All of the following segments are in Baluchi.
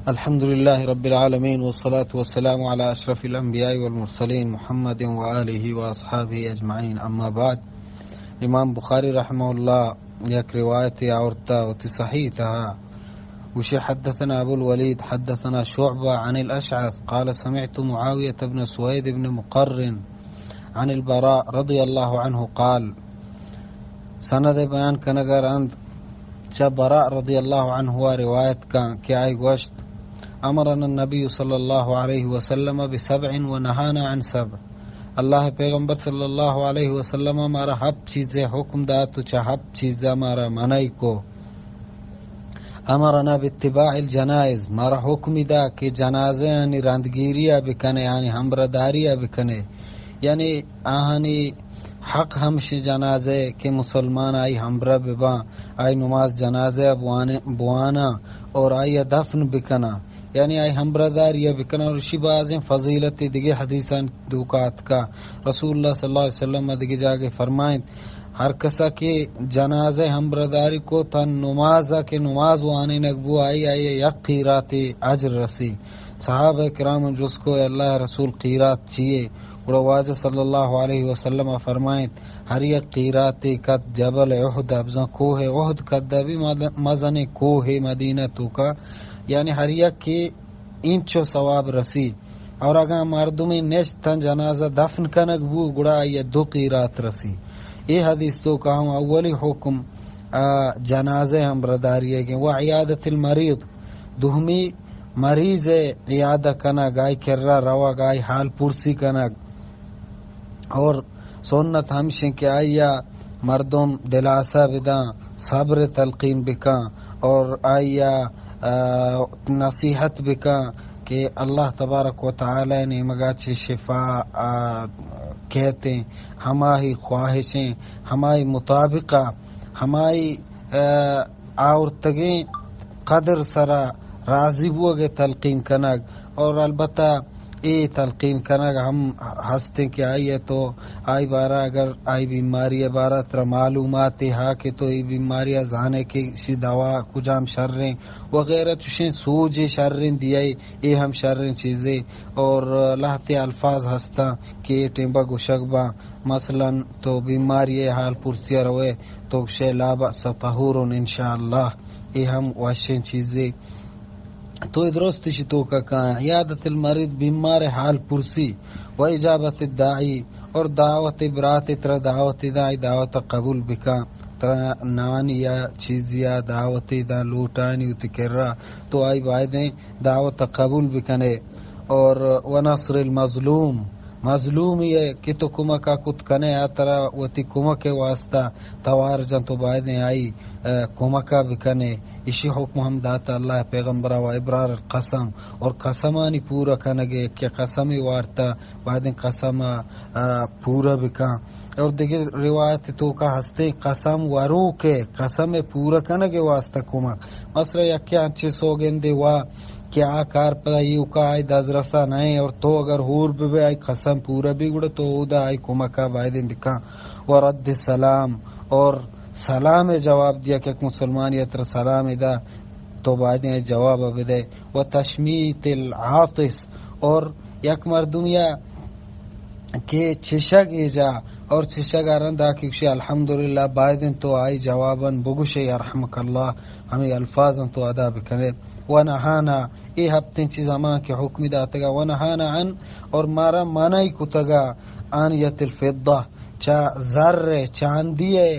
الحمد لله رب العالمين، والصلاة والسلام على أشرف الأنبياء والمرسلين محمد وآله وأصحابه أجمعين، أما بعد. امام بخاری رحمہ اللہ یک روایتے آورتا وتی صحیح تہا، گوشی: حدثنا ابو الولید حدثنا شعبہ عن الاشعث قال سمعت معاویہ بن سوید بن مقرن عن البراء رضی اللہ عنہ قال، سند بیان کنگ ءَ رند چہ براء رضی اللہ عنہ ءَ روایت کن کہ آئی گوشت: امرنا النبی صلی اللہ علیہ وسلم بسبع ونهانا عن سبع. اللہ ءِ پیغمبر صلی اللہ علیہ وسلم ءَ مارا ہپت چیزے حکم دات و چہ ہپت چیز ءَ مارا منع کو. امرنا باتباع الجنائز، مارا حکمی دا کہ جنازہ آنی رندگیری ءَ بکنے، آنی ہمبرداری ءَ بکنے. یعنی آہانی حق ہمشیں جنازہ کہ مسلمان آئی ہمبرہ بباں، آئی نماز جنازہ بوانے، بوانا اور آئی دفن بکنا، یعنی آئی ہمبرداری بکنا. اور اشی بازیں فضیلت دگہ حدیثان دوکا اتکا. رسول اللہ صلی اللہ علیہ وسلم دگہ جاگے فرمائنت، ہر کسا کہ جنازہ ہمبرداری کو تن نمازا کہ نماز وانینگ بو، آئی، آئی یک قیراتے اجر رسی. صحابہ کرام جست کو، اے اللہ رسول، قیرات چیے؟ گڑا واجہ صلی اللہ علیہ وسلم فرمائنت، ہر یک قیراتے کت جبل احد، ابزاں کوہ احد کت، بھی مد-، مزن کوہ مدینہ توکا، یعنی ہر یک کے اینچو ثواب رسی. اور اگاں مردمے نشت تن جنازہ دفن کنگ بو، گڑا آئی دو قیرات رسی. اے حدیث توکا ہم اولی حکم، آ، جنازہ ہمبرداری گیں. و عیادت المریض، دومی مریض عیادہ کنگ، آئی کرا روگ، آئی حال پرسی کنگ. اور سنت ہمشیں کہ آئیا مردم دلاسا بداں، صبر تلقین بکاں اور آئیا، آ، نصیحت بکاں کہ اللہ تبارک و تعالی نیمگا چہ شفا، آ، کہتے، ہماہی خواہشیں، ہماہی مطابقہ، ہماہی، آ، آورتگیں قدر سرا راضی بوگ ءِ تلقین کنگ. اور البتہ اے تلقین کنگ ہم ہستیں کہ آئی ءَ تو، آئی بارہ اگر آئی بیماری ءِ بارہ ترا معلومات ہا کہ تو اے بیماری ءَ زانے کہ اشی دوا کجام شریں وغیرہ، چوشیں سوج شریں دیئے، اے ہم شریں چیزے. اور لہتے الفاظ ہستاں کہ اے ٹیمبا گوشگ باں، مثلاً تو بیماری ءِ حال پرسی ءَ روئے تو گوشے لا بأس طہور ان شاء اللہ، اے ہم وشیں چیزے. تو اے درست اشی توکا کاں، عیادت المریض، بیمار ءِ حال پرسی، و اجابت الداعی، اور دعوت، برات ترا دعوت داں، آئی دعوت قبول بکاں، ترا نانی یا چیزی یا دعوت داں لوٹانی وتی کرا، تو آئی بایدیں دعوت قبول بکنے. اور و نصر المظلوم، مظلومی ءَ کہ تو کمک ءَ کت کنے، آ ترا وتی کمک ءِ واسطہ توار جن، تو بایدیں آئی، آ، کمک ءَ بکنے. اشی حکم ہم داتا اللہ ءِ پیغمبر ءَ، و ابرار القسم، اور قسمانی پورا کنگے کہ قسم وارتا، بایدیں قسم ءَ، آ، پورا بکاں. اور دگہ روایت توکا ہستیں قسم وروک ءِ، قسم ءِ پورا کنگ ءِ واسطہ کمک. مثلاً یکے انچیں سوگندے وا کہ آ کار پدا ایوکا آئی دزرسا نئیں، اور تو اگر ہور ببے آئی قسم پورا بی، گڑا تو اودا آئی کمکا بایدیں بکاں. و رد سلام، اور سلام ءِ جواب دیا کہ یک مسلمانے ترا سلام دا، تو بایدیں آئی جواب بدے. و تشمیت العاطس، اور یک مردمیا کہ چشگ ایجا اور چشگ ءَ رند آ کہ گوشی الحمدللہ، بایدیں تو آئی جواباً بگوشے یرحمک اللہ، ہمے الفاظاں تو ادا بکنے. و نہانا، اے ہپتیں چیز ہما کہ حکمی داتگا، و نہانا عن، اور مارا منعی کتگا، آنیت الفضہ، چہ زر ءِ، چاندی ءِ،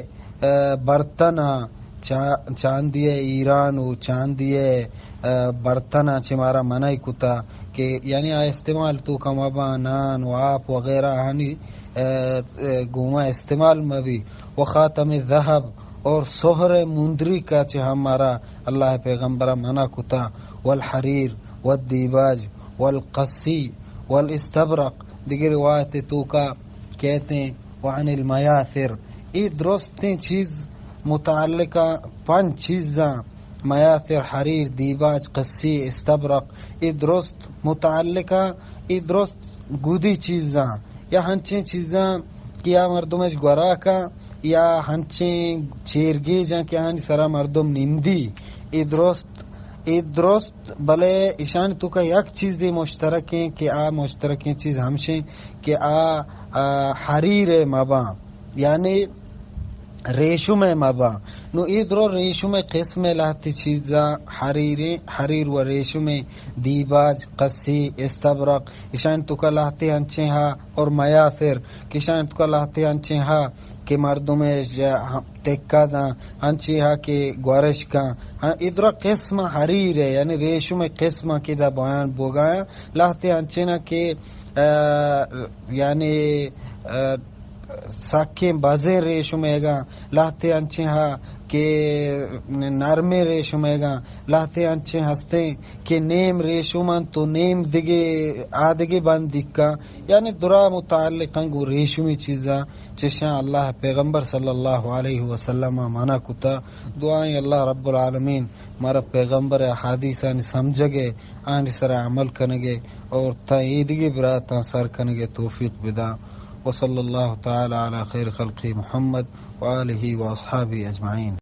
آ، برتن ءَ، چا-، چاندی ءِ ایران و چاندی ءِ، آ، برتن ءَ چہ مارا منعی کتا کہ یعنی آ استعمال توکا مباں، نان و آپ وغیرہ آنی، آ، آ، گوما استعمال مبی. و خاتم الذهب، اور سہر ءِ مندریکا چہ ہم مارا اللہ ءِ پیغمبر ءَ منع کتا. والحریر والدیباج والقصی والاستبرق، دگہ روایت توکا کہتے ہیں، وعن المیاثر، اے درستیں چیز متعلقہ پنچ چیزاں، میاثر، حریر، دیباج، قصی، استبرق، اے درست متعلقہ، اے درست گدی چیزاں یا ہنچیں چیزاں کہ آ مردم اچ گورا کاں یا ہنچیں چیرگیجاں کہ آنی سرا مردم نندی، اے درست اے درست، بلے ایشانی توکا یک چیزے مشترکیں کہ آ مشترکیں چیز ہمشیں کہ آ، آ، حریر مباں، یعنی ریشم مباں۔ نو اے درو ریشم قسم لہتی چیزاں، حریریں، حریر و ریشم، دیباج، قصی، استبرق، ایشانی توکا لہتے انچیں ہا، اور میاثر، کہ ایشانی توکا لہتے انچیں ہا کہ مردم ٹکہ داں، انچیں ہا کہ گورش کاں۔ ہاں، اے درو قسم حریر ہے، یعنی ریشم قسم کہ دا بیان بوگایا، لہتے انچیں کہ، آ، یعنی، آ، سکیں بزیں ریشم ایگاں، لہتے انچیں ہا کہ نرمیں ریشم ایگاں، لہتے انچیں ہستیں کہ نیم ریشم انت و نیم دگے، آ دگے بندیکاں، یعنی درا متعلقاں گو ریشمی چیزاں، چشاں اللہ پیغمبر صلی اللہ علیہ وسلم منع کتا۔ دعائیں اللہ رب العالمین مارا پیغمبر احادیثانی سمجھگے، آنی سرا عمل کنگے اور تا ایدگی براتاں سر کنگے توفیق بدا۔ وصلی اللہ تعالی علی خیر خلقہ محمد و آلہ و اصحابہ اجمعین۔